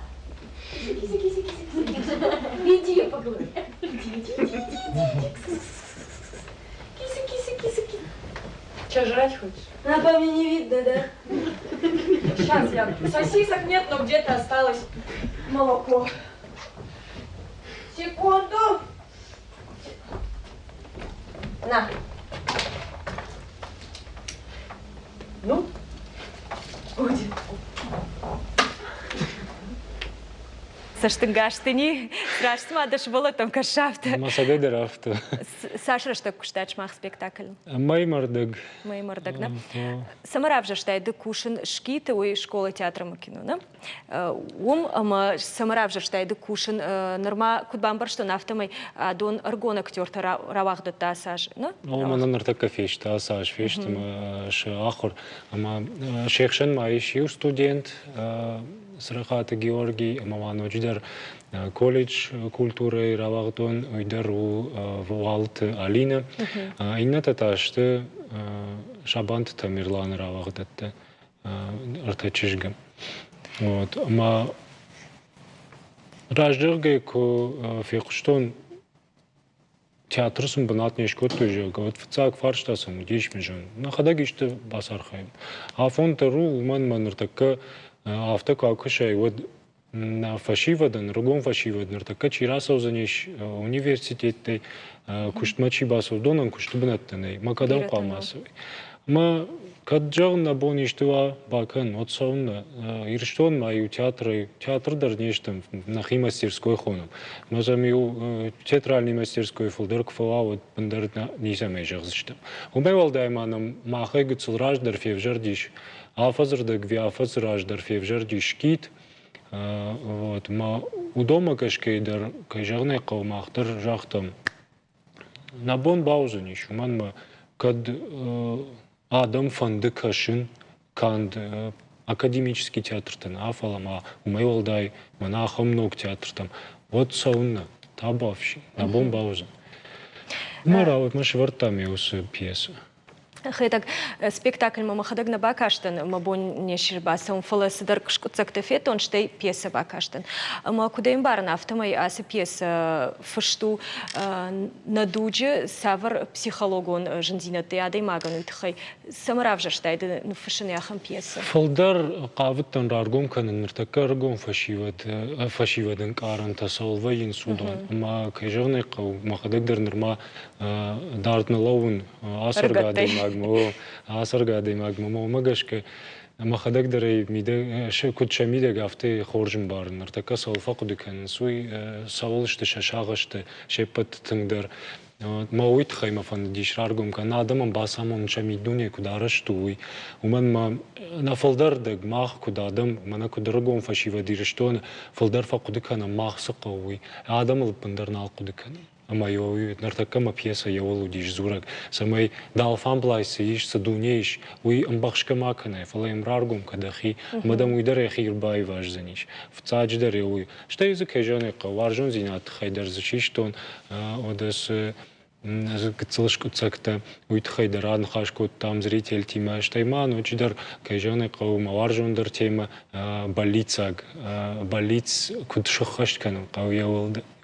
Киса, киса, киса, киса, киса. Иди, я поговорю. Иди, иди, иди, иди, иди. Киса, киса, киса, киса. Че, жрать хочешь? А по мне не видно, да? Сейчас я... Сосисок нет, но где-то осталось молоко. Секунду! На. Ну, будет. Цӕстынгас дын и? Раст ма дӕ сывӕллӕттӕм кӕсыс афтӕ? Мӕ цӕгӕй дӕр афтӕ. Цас рӕстӕг куыстат сымах спектаклыл? Мӕймӕрдӕг. Мӕймӕрдӕг, нӕ? Цӕмӕ равзӕрстай ды кусын СКИТы, уый школа театр ӕмӕ кино, нӕ? Уым ӕмӕ цӕмӕ равзӕрстай ды кусын, нырма куыд бамбӕрстон, афтӕмӕй адон ӕрыгон актертӕ рауагъдӕттӕ ацы аз, нӕ? О, мӕнӕ ныртӕккӕ фесты, ацы аз фесты мӕ сӕ ахуыр. Ӕмӕ се хсӕн ма ис иу студент, Цырыхъаты Георгий ӕмӕ ма ноджыдӕр колледж культурӕйы рауагъдон, уый дӕр у Уалыты Алинӕ. Иннӕтӕ та сты Сабанты Тамерланы рауагъдӕттӕ ӕртӕ чызгы. Вот. Ӕмӕ раздӕргӕй куы фехъуыстон, театры сын бынат не скодтой, зӕгъгӕ, уӕд фыццаг фарста сын уыдис, мӕ нӕхӕдӕг исты бацархайӕм. Афон дӕр у, уымӕн мӕ ныртӕккӕ афтӕ куы акуысай, уӕд нӕ фӕсивӕдӕн, ӕрыгон фӕсивӕд ныртӕккӕ чи рацӕудзӕнис университеттӕй, куыстмӕ чи бацӕуы, уыдонӕн куысты бынӕттӕ нӕй, мӕ кӕдӕм хъуамӕ ацӕуой. Ӕмӕ кӕд, зӕгъын, нӕ бон исты уа бакӕн, уӕд цӕуыннӕ Ирыстонмӕ иу театрӕй, театр дӕр не стӕм, нӕхи мастерской хонӕм. Ӕмӕ сӕм иу театральный мастерской фылдӕр куы фӕуа, уӕд бындӕр ницӕмӕй зӕгъдзыстӕм. Уымӕй уӕлдай ма нӕм махӕй гыццыл раздӕр февзӕрдис афӕдзырдӕг ӕви афӕдзы раздӕр февзӕрдис скит. Вот, ма уыдонмӕ гӕсгӕ дӕр, кӕй зӕгъын ӕй хъӕуы, мах дӕр загътам, нӕ бон бауыдзӕнис, уымӕн ӕмӕ кӕд адӕм фӕнды кӕсын канд академический театрты нӕ, фӕлӕ ма уымӕй уӕлдай мӕнӕ ахӕм ног театртӕм, уӕд цӕуыннӕ, табуафси, нӕ бон бауыдзӕн. Мӕ рауӕд мӕ сӕвӕрдтам йӕ уыцы пьесӕ. Хетӕг спектакльмӕ мӕхӕдӕг нӕ бакастӕн, мӕ бон не сси бацӕуын, фӕлӕ цыдӕр скъуыддзӕгтӕ федтон, стӕй пьесӕ бакастӕн. Ӕмӕ куыд ӕмбарын, афтӕмӕй ацы пьесӕ фыст у нӕ дуджы цавӕр психологон зындзинӕдтӕ адӕймагӕн, уый тыххӕй. Цӕмӕ равзӕрстай ды ныффыссын ахӕм пьесӕ? Фылдӕр хъавыдтӕн раргом кӕнын ныртӕккӕ ӕрыгон фӕсивӕд, фӕсивӕды ӕнкъарӕнтӕ цӕуыл вӕййынц, уыдон. Ӕмӕ, кӕй зӕгъын ӕй хъӕуы, мӕхӕдӕг дӕр нырма дард нӕ лӕууын ацӕргӕ адӕймагмӕ, ацӕргӕ адӕймагмӕ, ӕмӕ уымӕ гӕсгӕ мӕхӕдӕг дӕр ӕй мидӕг, куыд сӕ мидӕг, афтӕ хорз ӕмбарын. Ныртӕккӕ цӕуыл фӕхъуыды кӕнынц, уый цӕуыл сты сӕ сагъӕсты се ппӕт тынгдӕр. Мӕ уый тыххӕй мӕ фӕндыдис раргом кӕнын, адӕмӕн бацамонын сӕ миддуне куыд арӕзт у, уый. Уымӕн мӕ нӕ фылдӕрдӕг мах куыд адӕм, мӕнӕ куыд ӕрыгон фӕсивӕд Ирыстоны, фылдӕр фӕхъуыды кӕнӕм, мах цы хъӕуы, уый. Адӕмыл ӕппындӕр нал хъуыды кӕнӕм. Ӕмӕ ныртӕккӕ мӕ пьесӕ йӕуыл уыдис дзурӕг, цӕмӕй дӕ алфамблай цы ис, цы дуне ис, уый ӕмбӕхсгӕ ма кӕнай, фӕлӕ йӕм раргом кӕ дӕхи, ӕмӕ дӕм уый дӕр йӕхи ӕрбаиваздзӕнис. Фыццаджыдӕр йӕ уый. Стӕй дзы, кӕй зӕгъын ӕй хъӕуы, уарзондзинады тыххӕй дӕр дзы систон, уӕдӕ цы гыццыл скъуыддзӕгтӕ, уый тыххӕй дӕр аныхас кодтам зрительтимӕ. Стӕй ма ноджыдӕр, кӕй зӕгъын ӕй хъӕуы, мӕ уарзондӕр темӕ бӕллиццаг, бӕллиц куыд сыххӕст кӕнын хъӕуы йӕ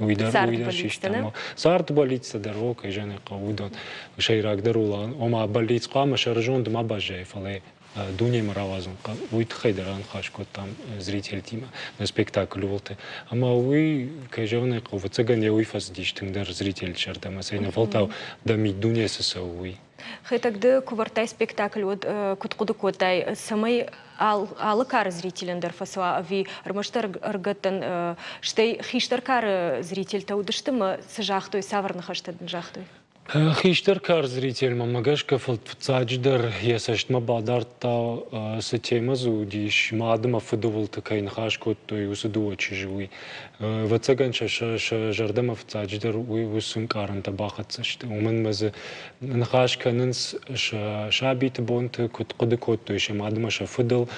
уый дӕр уый дӕр систам. Царды бӕллицтӕ дӕр, о, кӕй зӕгъын ӕй хъӕуы, уыдон. Сӕйрагдӕр у, ома бӕллиц хъуамӕ сӕрызонд ма баззайа, фӕлӕ дунемӕ рауадзын уый тыххӕй дӕр аныхас кодтам зрительтимӕ нӕ спектаклы уылты. Ӕмӕ уый, кӕй зӕгъын ӕй хъӕуы, ӕвӕццӕгӕн йӕ уый фӕцыдис тынгдӕр зрительты зӕрдӕмӕ, цӕйнӕфӕлтау дӕ миддуне цы цӕуы, уый. Хетӕг, ды куы вӕрдтай спектакль, уӕд куыд хъуыды кодтай, цӕмӕй алы кары зрителӕн дӕр фӕцӕуа ӕви ӕрмӕстдӕр ӕрыгӕттӕн, стӕй хистӕр кары зрительтӕ уыдысты ӕмӕ цы загътой, цавӕр ныхӕстӕ дын загътой? Хистӕр кар зрительмӕ мӕ гӕсгӕ фыццаджыдӕр йӕ цӕстмӕ бадардта, цы темӕ дзы уыдис, мад ӕмӕ фыды уылты кӕй ныхас кодтой, уыцы дыууӕ чызджы, уый. Ӕвӕццӕгӕн сӕ сӕ зӕрдӕмӕ фыццаджыдӕр уый уыцы ӕнкъарӕнтӕ бахӕццӕ сты. Уымӕн ӕмӕ дзы ныхас кӕнынц сӕ сабиты бонты, куыд хъуыды кодтой сӕ мад ӕмӕ сӕ фыдыл,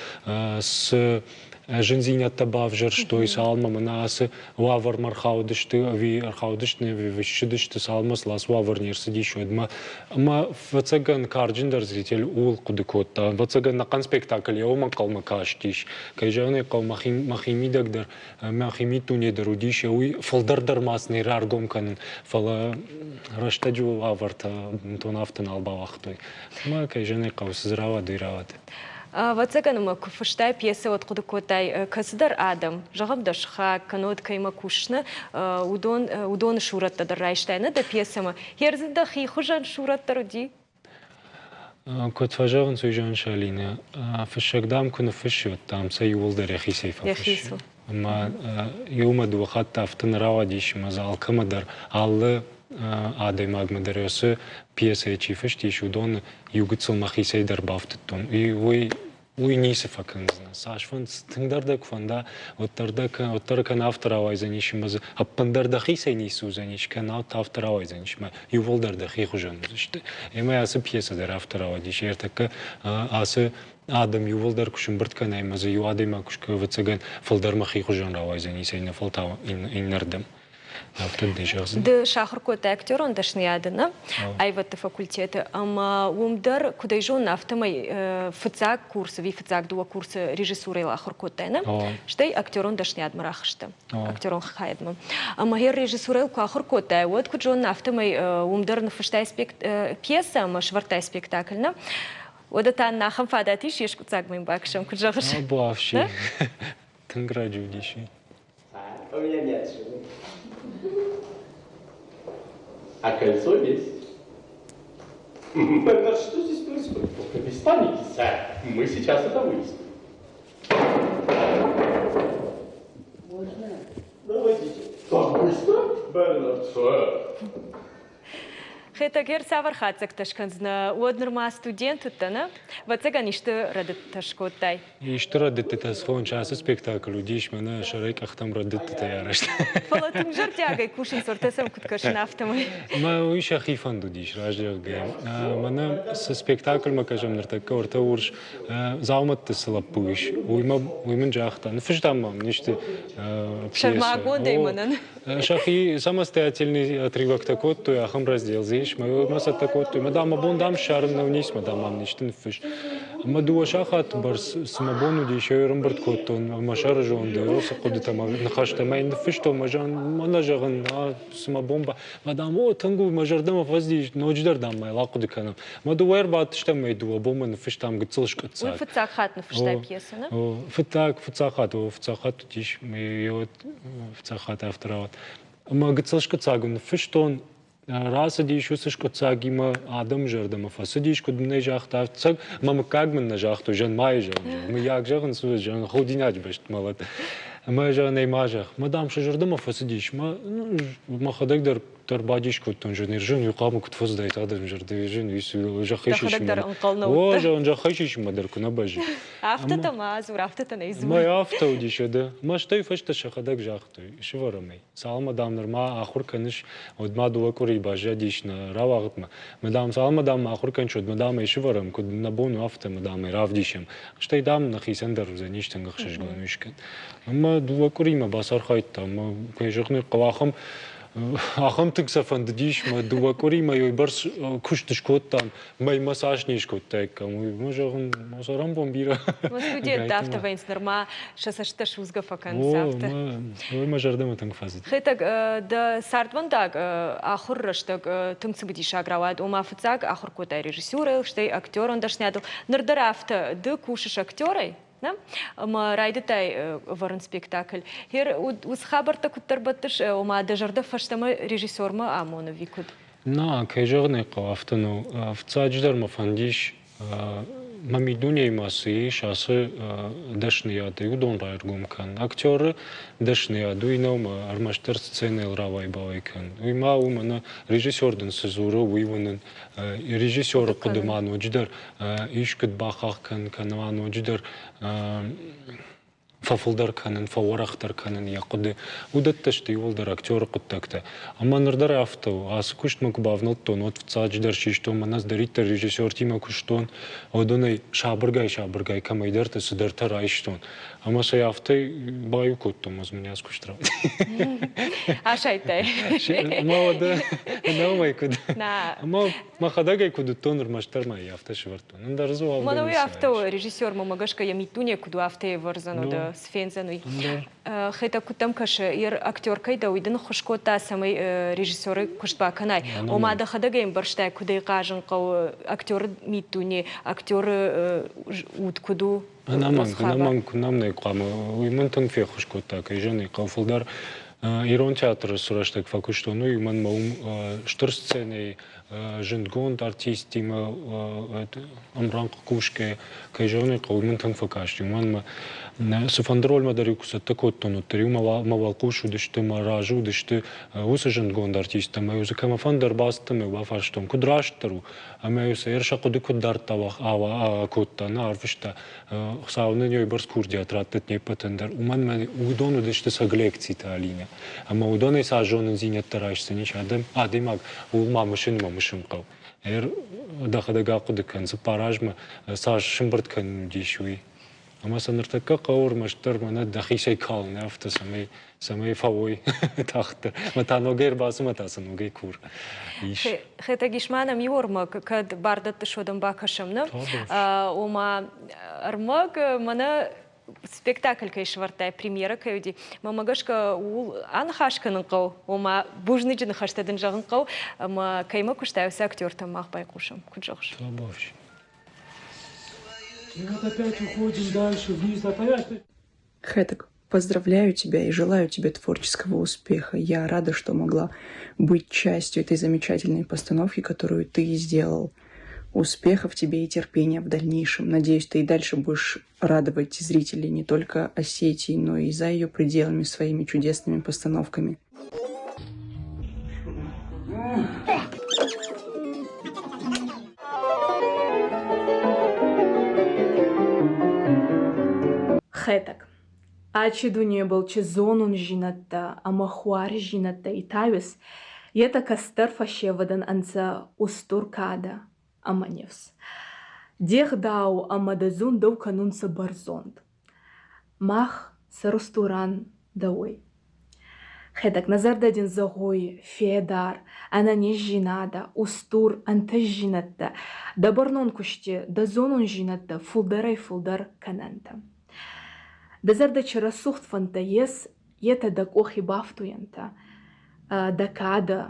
цы зындзинӕдтӕ бавзӕрстой, цалынмӕ мӕнӕ ацы уавӕрмӕ ӕрхаудысты ӕви ӕрхаудысты ӕви ссыдысты, цалынмӕ сыл ацы уавӕр не рцыдис, уӕдмӕ. Ӕмӕ ӕвӕццӕгӕн карджындӕр зритель ууыл хъуыды кодта. Ӕвӕццӕгӕн ӕнӕхъӕн спектакль йӕ уымӕ ӕнхъӕлмӕ кастис. Кӕй зӕгъын ӕй хъӕуы, мӕхи, мӕхи мидӕг дӕр, мӕхи миддуне дӕр уыдис, уый фылдӕр дӕр ма сын раргом кӕнын, фӕлӕ рӕстӕджы уавӕртӕ бынтон афтӕ нал бауагътой. Ӕмӕ, кӕй зӕгъын ӕй хъӕуы, цы дзы рауад, уый рауад. Ӕвӕццӕгӕн ӕмӕ куы фыстай пьесӕ, уӕд хъуыды кодтай, кӕцыдӕр адӕм, зӕгъӕм, дӕ сыхаг, кӕннод кӕимӕ кусыс, нӕ, уыдон, уыдоны сурӕттӕ дӕр райстай, нӕ дӕ пьесӕмӕ. Гъер дзы дӕхи хуызӕн сурӕт дӕр уыди? Куыд фӕзӕгъынц, уый зӕгъын Шалинӕ, фыссӕг, дам, куы ныффыссы, уӕд, дам, сӕ иууылдӕр йӕхицӕй фӕфыссы. Ӕмӕ иумӕ дыууӕ хатты афтӕ нӕ рауадис, ӕмӕ дзы алкӕмӕ дӕр, алы адӕймагмӕ дӕр уыцы пьесӕйы чи фыст ис, уыдоны иу гыццыл мӕхицӕй дӕр бафтыдтон. Уый уый ницы фӕкӕндзынӕ. Цас фӕнд, тынгдӕр дӕ куы фӕнда, уӕддӕр дӕ уӕддӕр кӕнӕ афтӕ рауайдзӕнис ӕмӕ дзы ӕппындӕр дӕхицӕй ницы уыдзӕнис, кӕнӕ афтӕ рауайдзӕнис ӕмӕ иууылдӕр дӕхи хуызӕн уыдзысты. Ӕмӕ ацы пьесӕ дӕр афтӕ рауадис. Ӕртӕккӕ ацы адӕм иууылдӕр куы сӕмбырд кӕнай ӕмӕ дзы иу адӕймаг куы ӕвӕццӕгӕн, фылдӕр мӕхи хуызӕн рауайдзӕнис, иннӕ фӕлтау иннӕрдӕм. Афтӕ дын зӕгъдзынӕ. Ды сахуыр кодтай актерон дӕсныйады, нӕ? Аивӕдты факультеты. Ӕмӕ уым дӕр, куыд ӕй зонын, афтӕмӕй фыццаг курсы, ӕви фыццаг дыууӕ курсы режиссурӕйыл ахуыр кодтай, нӕ? Стӕй актерон дӕсныйадмӕ рахызтӕ, актерон хайадмӕ. Ӕмӕ гъер режиссурӕйыл куы ахуыр кодтай, уӕд, куыд зонын, афтӕмӕй уым дӕр ныффыстай пьесӕ ӕмӕ сӕвӕрдтай спектакль, нӕ? Уӕдӕ та нын ахӕм фадат ис, йе скъуыддзагмӕ йын бакӕсӕм, куыд зӕгъыс? Буафси. Тынг раджы уыдис. У меня нет жены. А кольцо есть. Тогда что здесь происходит? Без паники, сэр. Мы сейчас это выясним. Можно? Давайте. Так быстро, Бернард, сэр. Хетӕгер цавӕр хатдзӕгтӕ скӕндзынӕ, уӕд нырма студент уыдтӕ, нӕ? Ӕвӕццӕгӕн, исты рӕдыдтӕ скодтай. Исты рӕдыдтытӕ схон, ацы спектакль уыдис мӕнӕ сӕрӕй къӕхтӕм рӕдыдтытӕй арӕзт. Фӕлӕ тынг зӕрдиагӕй кусынц, уӕртӕ сӕм куыд кӕсын, афтӕмӕй. Мӕ уый сӕхи фӕнд уыдис, раздӕхгӕ. Мӕнӕ цы спектакльмӕ кӕсӕм ныртӕккӕ, уӕртӕ урс дзаумӕтты цы лӕппу ис, уый, мӕ, уый мын загъта, ныффыста мӕм исты Сӕрмагондӕй мӕнӕн. Сӕхи самостоятельный отрывоктӕ кодтой, ахӕм раздел дзы ис, мӕ цӕттӕ кодтой. Мӕ дам, мӕ бон дам ссарын нӕу ницы, мӕ дам, мӕм исты ныффыс. Ӕмӕ дыууӕ сахаты бӕрц цы мӕ бон уыдис, уый ӕрӕмбырд кодтон мӕ сӕры зонды, уыцы хъуыдытӕ мӕ ныхӕстӕ мӕ ныффыстон, мӕ зӕгъын, мӕнӕ зӕгъын, цы мӕ бон ба... Мӕ дам, о, тынг у, мӕ зӕрдӕмӕ фӕцыдис, ноджыдӕр дам мӕ ахъуыды кӕнӕм. Мӕ дыууӕ ӕрбадтыстӕм мӕ дыууӕ бонмӕ ныффыстам гыццыл скъуыддзаг. Уый фыццаг хатт ныффыстай пьесӕ, нӕ? Фыццаг, фыццаг хатт, о, фыццаг хатт уыдис, фыццаг хатт афтӕ рауад. Ӕмӕ гыццыл скъуыддзаг ныффыстон, рацыдис уыцы скъуыддзагимӕ адӕмы зӕрдӕмӕ фӕцыдис, куыд мын ӕй загъта, ӕцӕг мӕ мыггаг мын нӕ загътой, Жанмайы зӕгъын, мыййаг зӕгъын, цы зӕгъын, худинаджы бӕсты мӕлӕт. Ӕмӕ зӕгъын ӕй ма зӕгъ. Мӕ дам сӕ зӕрдӕмӕ фӕцыдис, мӕ мӕхӕдӕг дӕр дӕр бадис кодтон, зын иу хъамы куыд фӕцыдаид адӕмы зӕрдӕ, зын зӕххӕй Дӕхӕдӕг дӕр ӕнхъӕл нӕ О, зӕгъын, зӕххӕй сисынмӕ дӕр куы нӕ бӕззы. Афтӕтӕ ма дзур, афтӕтӕ нӕ дзур. Мӕ афтӕ уыдис, ӕдӕ. Мӕ стӕй фӕстӕ сӕхӕдӕг загътой, сывӕрӕм ӕй. Цалынмӕ, дам, нырма ахуыр кӕныс, уӕдмӕ дыууӕ къуырийы баззадис нӕ рауагъдмӕ. Мӕ, дам, цалынмӕ, дам, ахуыр кӕныс, уӕдмӕ, дам, ӕй сывӕрӕм, куыд нӕ бон у, афтӕ, мӕ, дам, ӕй равдисӕм. Стӕй, дам, нӕхицӕн дӕр уыдзӕнис тынг ӕхсызгон уый скӕн. Ӕмӕ дыууӕ къуыримӕ бацархайдтам, ӕмӕ, кӕй зӕгъын ӕй хъӕуы, ахӕм ахӕм тынг сӕ фӕндыдис, мӕ дыууӕ къуыримӕ уыйбӕрц куыст скодтам, мӕймӕ цас не скодтаиккам, уый, мӕ зӕгъын, мӕ цӕрӕнбон бирӕ. Мӕ студенттӕ афтӕ вӕййынц нырма сӕ цӕстытӕ судзгӕ фӕкӕнынц афтӕ. Уый мӕ зӕрдӕмӕ тынг фӕцыд. Хетӕг, дӕ цардвӕндаг ахуыр рӕстӕг тынг цымыдисаг рауад. Ома фыццаг ахуыр кодтай режиссерыл, стӕй актерон дӕсныйадыл. Ныр дӕр афтӕ, ды кусыс актерӕй, нӕ? Ӕмӕ райдыдтай ӕвӕрын спектакль. Хер, уыцы хабӕрттӕ куыддӕр бӕттыс, ома дӕ зӕрдӕ фӕстӕмӕ режиссермӕ амоны ӕви куыд? На, кӕй зӕгъын ӕй хъӕуы, афтӕ нӕу. Фыццаджыдӕр мӕ фӕндис, мӕ миддунейы ма цы ис, ацы дӕсныйадӕй уыдон раргом кӕн. Актеры дӕсныйад уый нӕу мӕ ӕрмӕстдӕр сценӕйыл рауай-бауай кӕн. Уый ма у, мӕнӕ режиссер дын цы дзуры, уый уынын. Режиссеры хъуыды ма ноджыдӕр искуыд бахахх кӕн, кӕнӕ ма ноджыдӕр фӕфылдӕр кӕнын, фӕуӕрӕхдӕр кӕнын йӕ хъуыды. Уыдӕттӕ сты иууылдӕр актеры хъуыддӕгтӕ. Ӕмӕ ныр дӕр афтӕ у. Ацы куыстмӕ куы бавнӕлдтон, уӕд фыццаджыдӕр систон, мӕнӕ цыдӕриддӕр режиссертимӕ куыстон, уыдонӕй сабыргай-сабыргай кӕмӕйдӕрты цыдӕртӕ райстон. Ӕмӕ сӕ афтӕ баиу кодтон, ӕз мын ацы куыст рауад. Асайдтай. Ӕмӕ уӕдӕ ӕнӕуымӕй куыд? Ӕмӕ мӕхӕдӕг ӕй куыд уыдтон, ӕрмӕстдӕр ма йӕ афтӕ сӕвӕрдтон. Ӕндӕр дзы уӕвгӕ Мӕнӕ уый афтӕ у, режиссермӕ гӕсгӕ йӕ миддуне куыд у, афтӕ ӕвӕрдзӕн, уӕдӕ цы фендзӕн уый. Хетӕг, куыд дӕм кӕсы, йе актер кӕй дӕ, уый дын ӕххуыс кодта, цӕмӕй режиссеры куыст бакӕнай? Ома дӕхӕдӕг ӕй ӕмбӕрстай, куыд ӕй хъазын хъӕуы, актеры миддуне, актеры уд куыд у? Ӕнӕмӕнг, ӕнӕмӕнг, нӕм нӕ хъуамӕ. Уый мын тынг феххуыс кодта, кӕй зӕгъын ӕй хъӕуы, фылдӕр ирон театры цы рӕстӕг фӕкуыстон, уый мӕнмӕ уым стыр сценӕйы зындгонд артисттимӕ ӕмрӕнхъ кусгӕ, кӕй зӕгъын ӕй хъӕуы, мын тынг фӕкасти. Уымӕн ӕмӕ цыфӕнды рольмӕ дӕр-иу куы цӕттӕ кодтон, уӕддӕр-иу мӕ уӕлхъус уыдысты, мӕ разы уыдысты уыцы зындгонд артисттӕ ӕмӕ-иу дзы кӕмӕфӕнды ӕрбацыдтӕн ӕмӕ-иу бафарстон, куыд растдӕр у, ӕмӕ-иу сӕ сӕ хъуыды куыд дардта кодта, нӕ арвыста. Хуыцау нын уыйбӕрц курдиат раттӕд не ппӕтӕн дӕр, уымӕн ӕмӕ уыдон уыдысты сӕ лекцитӕ, Алинӕ. Ӕмӕ уыдонӕй цас зонындзинӕдтӕ райсдзӕнис адӕм, адӕймаг, ууыл ма мысын ӕмӕ мысын хъӕуы. Дӕхӕдӕг ахъуыды кӕн, цыппар азмӕ цас сӕмбырд кӕнын уыдис, уый. Ӕмӕ сӕ ныртӕккӕ хъӕуы ӕрмӕстдӕр мӕнӕ дӕхицӕй калын, афтӕ, цӕмӕй, цӕмӕй фӕуой тагъддӕр. Мӕ та ногӕй ӕрбацу, мӕ та сӕ ногӕй кур. Ис. Хетӕг, ис ма нӕм иу ӕрмӕг, кӕд бар дӕттыс, уӕд ӕм бакӕсӕм, нӕ? Ома, ӕрмӕг мӕнӕ спектакль кӕй сӕвӕрдтай, премьерӕ кӕй уыди, мӕнмӕ гӕсгӕ ууыл аныхас кӕнын хъӕуы, ома бузныджы ныхӕстӕ дын зӕгъын хъӕуы, ӕмӕ кӕимӕ куыстай, уыцы актертӕм мах байхъусӕм. Куыд зӕгъыс? И вот опять уходим дальше вниз, опять. Хетаг, поздравляю тебя и желаю тебе творческого успеха. Я рада, что могла быть частью этой замечательной постановки, которую ты сделал. Успехов тебе и терпения в дальнейшем. Надеюсь, ты и дальше будешь радовать зрителей не только Осетии, но и за ее пределами своими чудесными постановками. Хетӕг. Ачи дунебӕл чи зонундзийнӕдтӕ ӕма хуарздзийнӕдтӕ итауес, етӕ кӕстӕр фӕсевӕдӕн ӕнцӕ устур кадӕ ӕма нифс. Де гъдау ӕма дӕ зундау кӕнунцӕ бӕрзонд. Мах сӕрустур ан дӕуӕй. Хетӕг, нӕ зӕрдӕ дин зӕгъуй, федар, ӕнӕнездзийнадӕ, устур ӕнтӕстдзийнӕдтӕ, дӕ бӕрнон кусти дӕ зонундзийнӕдтӕ фулдӕрӕй-фулдӕр кӕнӕнтӕ. Дӕ зӕрдӕ чи рӕсугъд фӕндтӕ ес, етӕ дӕ къохи бафтуйӕнтӕ. Дӕ кадӕ,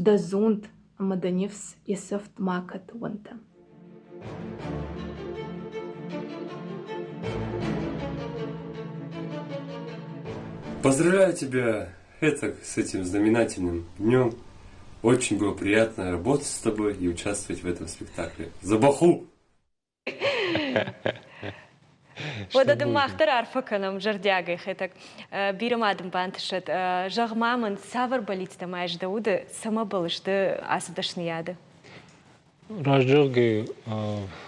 дӕ зунд ӕма дӕ нифс исӕфт макӕд уӕнтӕ. Поздравляю тебя, Хетаг, с этим знаменательным днем. Очень было приятно работать с тобой и участвовать в этом спектакле. За Баху! Уӕдӕ дын мах дӕр арфӕ кӕнӕм зӕрдиагӕй, Хетӕг. Бирӕ ма дын бантысӕд. Зӕгъ-ма мын, цавӕр бӕллицтӕ ма ис дӕ уды, цӕмӕ бӕллыс ды ацы дӕсныйады? Раст зӕгъгӕ,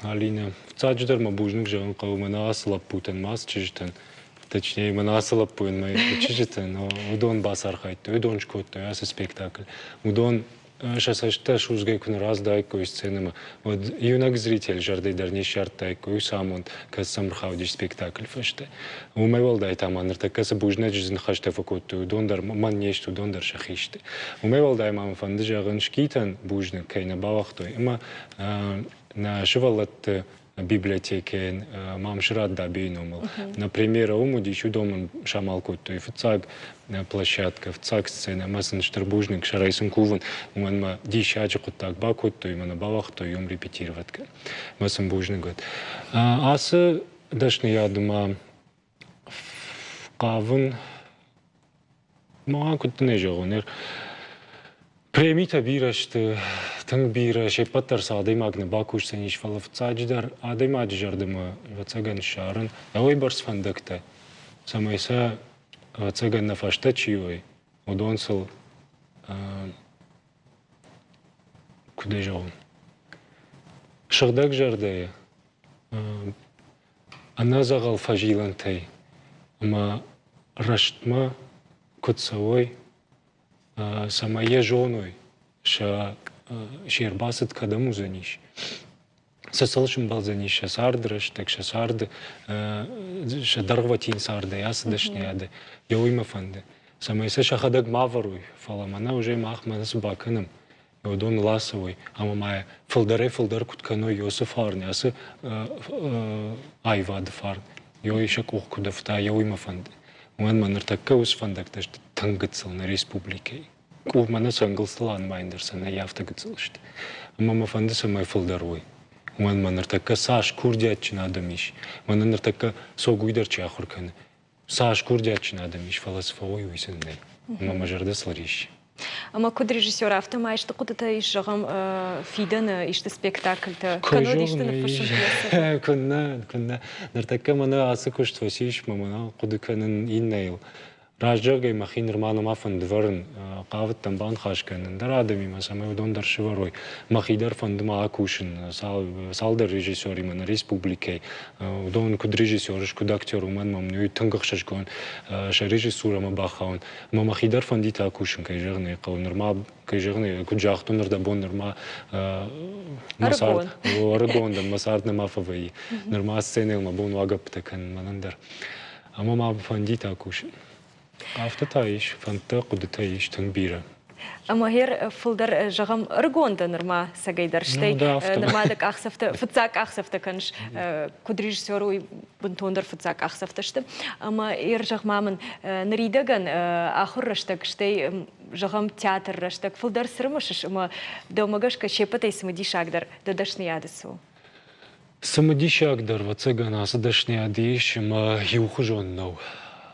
Алинӕ, фыццаджыдӕр мӕ бузныг зӕгъын хъӕуы мӕнӕ ацы лӕппутӕн, мӕ ацы чызджытӕн, точнее, мӕнӕ ацы лӕппуйӕн мӕ чызджытӕн, уыдон бацархайдтой, уыдон скодтой ацы спектакль. Уыдон сӕ цӕстытӕ судзгӕ куы нӕ раздаиккой сценӕмӕ, уӕд иунӕг зритель зӕрдӕ дӕр не ссардтаиккой уыцы амонд, кӕд сӕм ӕрхаудис спектакль фӕстӕ. Уымӕй уӕлдай та ма ныртӕккӕ цы бузныджы ныхӕстӕ фӕкодтой, уыдон дӕр мӕн не сты, уыдон дӕр сӕхи сты. Уымӕй уӕлдай ма мӕ фӕнды зӕгъын, скитӕн бузныг кӕй нӕ бауагътой ӕмӕ нӕ сывӕллӕтты библиотекӕйӕн Мамсырат Дӕбейы номыл. Нӕ премьерӕ уым уыдис, уыдон мын самал кодтой фыццаг площадкӕ, фыццаг сценӕ ӕмӕ сын стыр бузныг, сӕрӕй сын кувын, уымӕн мӕ диссаджы хъуыддаг бакодтой ӕмӕ нӕ бауагътой уым репетировать кӕнын. Мӕ сын бузныг уӕд. Ацы дӕсныйады ма хъавын Ма куыд дын ӕй зӕгъон, ныр премитӕ бирӕ сты, тынг бирӕ, се ппӕт дӕр сӕ адӕймаг нӕ бакусдзӕнис, фӕлӕ фыццаджыдӕр адӕймаджы зӕрдӕмӕ, ӕвӕццӕгӕн, ссарын уыйбӕрц фӕндӕгтӕ, цӕмӕй сӕ, ӕвӕццӕгӕн, нӕ фӕстӕ чи уой, уыдон сыл куыд ӕй зӕгъон, сыгъдӕг зӕрдӕйы ӕнӕдзӕгъӕл фӕзилӕнтӕй ӕмӕ рӕстмӕ куыд цӕуой, цӕмӕй йӕ зоной, сӕ се рбацыд кӕдӕм уыдзӕнис, цы сыл сымбӕлдзӕнис сӕ царды рӕстӕг, сӕ царды сӕ дӕргъвӕтин цардӕй ацы дӕсныйады, йӕ уый мӕ фӕнды, цӕмӕй сӕ сӕхӕдӕг ма вӕрой, фӕлӕ мӕнӕ уже мах мӕнӕ цы бакӕнӕм, уыдон ласой ӕмӕ ма фылдӕрӕй-фылдӕр куыд кӕной Иосы фарн, ацы аивады фарн, йой сӕ къух куыд ӕфта, йӕ уый мӕ фӕнды. Уымӕн мӕ ныртӕккӕ уыцы фӕндӕгтӕ сты тынг гыццыл нӕ республикӕйы. Къух мӕнӕ сӕ ӕнгуылдзтыл анымайын дӕр сӕ нӕ афтӕ гыццыл сты. Ӕмӕ мӕ фӕнды, цӕмӕй фылдӕр уой. Уымӕн мӕ ныртӕккӕ цас курдиатджын адӕм ис, мӕнӕ ныртӕккӕ Согуй дӕр чи ахуыр кӕны, цас курдиатджын адӕм ис, фӕлӕ цы фӕуой, уый сын нӕй. Ӕмӕ мӕ зӕрдӕ сыл риссы. Ӕмӕ куыд режиссер, афтӕ ма исты хъуыдытӕ ис, зӕгъӕм, фидӕны исты спектакльтӕ, кӕннод исты ныффыссын пьесӕтӕ? Куыннӕ, куыннӕ. Ныртӕккӕ мӕнӕ ацы куыст фӕцис, мӕ мӕнӕ хъуыды кӕнын иннӕйыл. Раздӕргӕй мӕхи нырма нӕма фӕнды вӕрын, хъавыдтӕн баныхас кӕнын ӕндӕр адӕмимӕ, цӕмӕй уыдон дӕр сывӕрой. Мӕхи дӕр фӕнды ма акусын цалдӕр режиссеримӕ нӕ республикӕйы. Уыдон куыд режиссер, куыд актер, уымӕн мӕм уый тынг ӕхсызгон сӕ режиссурӕмӕ бахауын. Ӕмӕ мӕхи дӕр фӕндид акусын, кӕй зӕгъын ӕй хъӕуы. Нырма, кӕй зӕгъын ӕй, куыд загътон, нырдӕбон нырма мӕ цард ӕрыгон дӕн, мӕ цард нӕма фӕвӕййы. Нырма сценӕйыл мӕ бон уагӕппытӕ кӕнын мӕнӕн дӕр. Ӕмӕ ма фӕндид акусын. Афтӕ та ис, фӕндтӕ, хъуыдытӕ ис тынг бирӕ. Ӕмӕ гъер фылдӕр, зӕгъӕм, ӕрыгон дӕ нырма цӕгӕйдӕр, стӕй нырма дӕ къахдзӕфтӕ, фыццаг къахдзӕфтӕ кӕныс, куыд режиссер, уый бынтондӕр фыццаг къахдзӕфтӕ сты. Ӕмӕ ер, зӕгъ-ма мын, ныридӕгӕн ахуыр рӕстӕг, стӕй, зӕгъӕм, театр рӕстӕг фылдӕр цы рымысыс ӕмӕ дӕумӕ гӕсгӕ се ппӕтӕй цымыдисагдӕр дӕ дӕсныйады цы у? Цымыдисагдӕр, ӕвӕццӕгӕн, ацы дӕсныйад ис ӕмӕ иухуызон нӕу.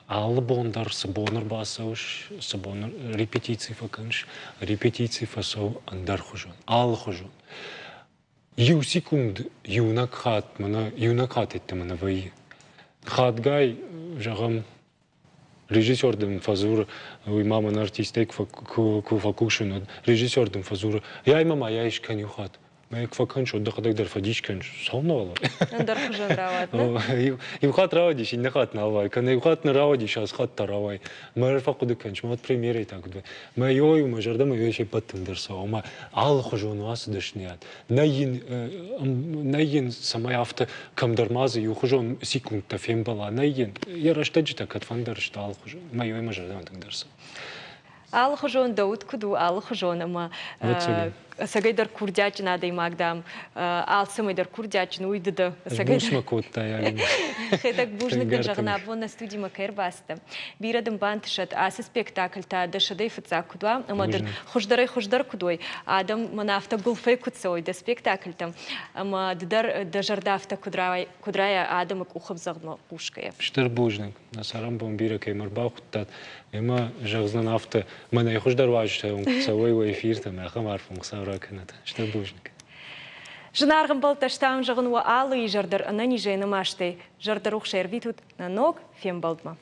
Алы бон дӕр цы бон ӕрбацӕуыс, цы бон репетици фӕкӕныс, репетици фӕцӕуы ӕндӕрхуызон, алыхуызон. Иу секунд иунӕг хатт мӕнӕ иунӕг хатт йеддӕмӕ нӕ вӕййы. Хатгай, зӕгъӕм, режиссер дын фӕдзуры, уый ма мӕнӕ артисттӕй куы фӕкусын, уӕд режиссер дын фӕдзуры, яй мӕ ма яй скӕн иу хатт. Мӕ куы фӕкӕныс, уӕд дӕхӕдӕг дӕр фӕдис кӕныс. Цӕуылнӕ уал? Ӕндӕр хуызӕн рауад, нӕ? Иу хатт рауадис, иннӕ хатт нал уай. Кӕнӕ иу хатт нӕ рауадис, ацы хатт та рауай. Мӕ фӕхъуыды кӕныс, мӕ премьерӕй та куыд Мӕ ёй, мӕ зӕрдӕмӕ ёй се ппӕт тынгдӕр цӕуы. Ӕмӕ алыхуызон у ацы дӕсныйад. Нӕй йын, нӕй йын, цӕмӕй афтӕ кӕмдӕр ма дзы иухуызон секундтӕ фембӕла. Нӕй йын, йӕ рӕстӕджытӕ кӕдфӕндӕр сты алыхуызон. Мӕ ёй мӕ зӕрдӕмӕ тынгдӕр цӕуы. Алыхуызон дӕ уд куыд у, алыхуызон ӕмӕ ӕцӕгӕй дӕр курдиатджын адӕймаг, дам, алцӕмӕй дӕр курдиатджын, уый ды дӕ. Ӕцӕгӕй кодта Хетӕг, бузныг дын зӕгъын, абон нӕ студимӕ кӕй ӕрбацыдтӕ. Бирӕ дын бантысӕд, ацы спектакль та дӕ сӕдӕй фыццаг куыд уа, ӕмӕ дын хуыздӕрӕй хуыздӕр куыд уой, адӕм мӕнӕ афтӕ гуылфӕй куыд цӕуой дӕ спектакльтӕм, ӕмӕ ды дӕр дӕ зӕрдӕ афтӕ куыд райа адӕмы къухӕмдзӕгъдмӕ хъусгӕйӕ. Стыр бузныг. Нӕ цӕрӕнбон бирӕ кӕй ме рбахуыдтат, ӕмӕ зӕгъдзынӕн афтӕ, мӕнӕй хуыздӕр уазджытӕ уын куы цӕуой уӕ эфиртӕм, ахӕм арф уын Хуыцау ракӕнӕд. Стыр бузныг. Зынаргъ ӕмбӕлттӕ, стӕм зӕгъын уӕ алы изӕр дӕр ӕнӕнизӕй, ӕнӕмастӕй, зӕрдӕрухсӕй ӕрвитут нӕ ног фембӕлдмӕ.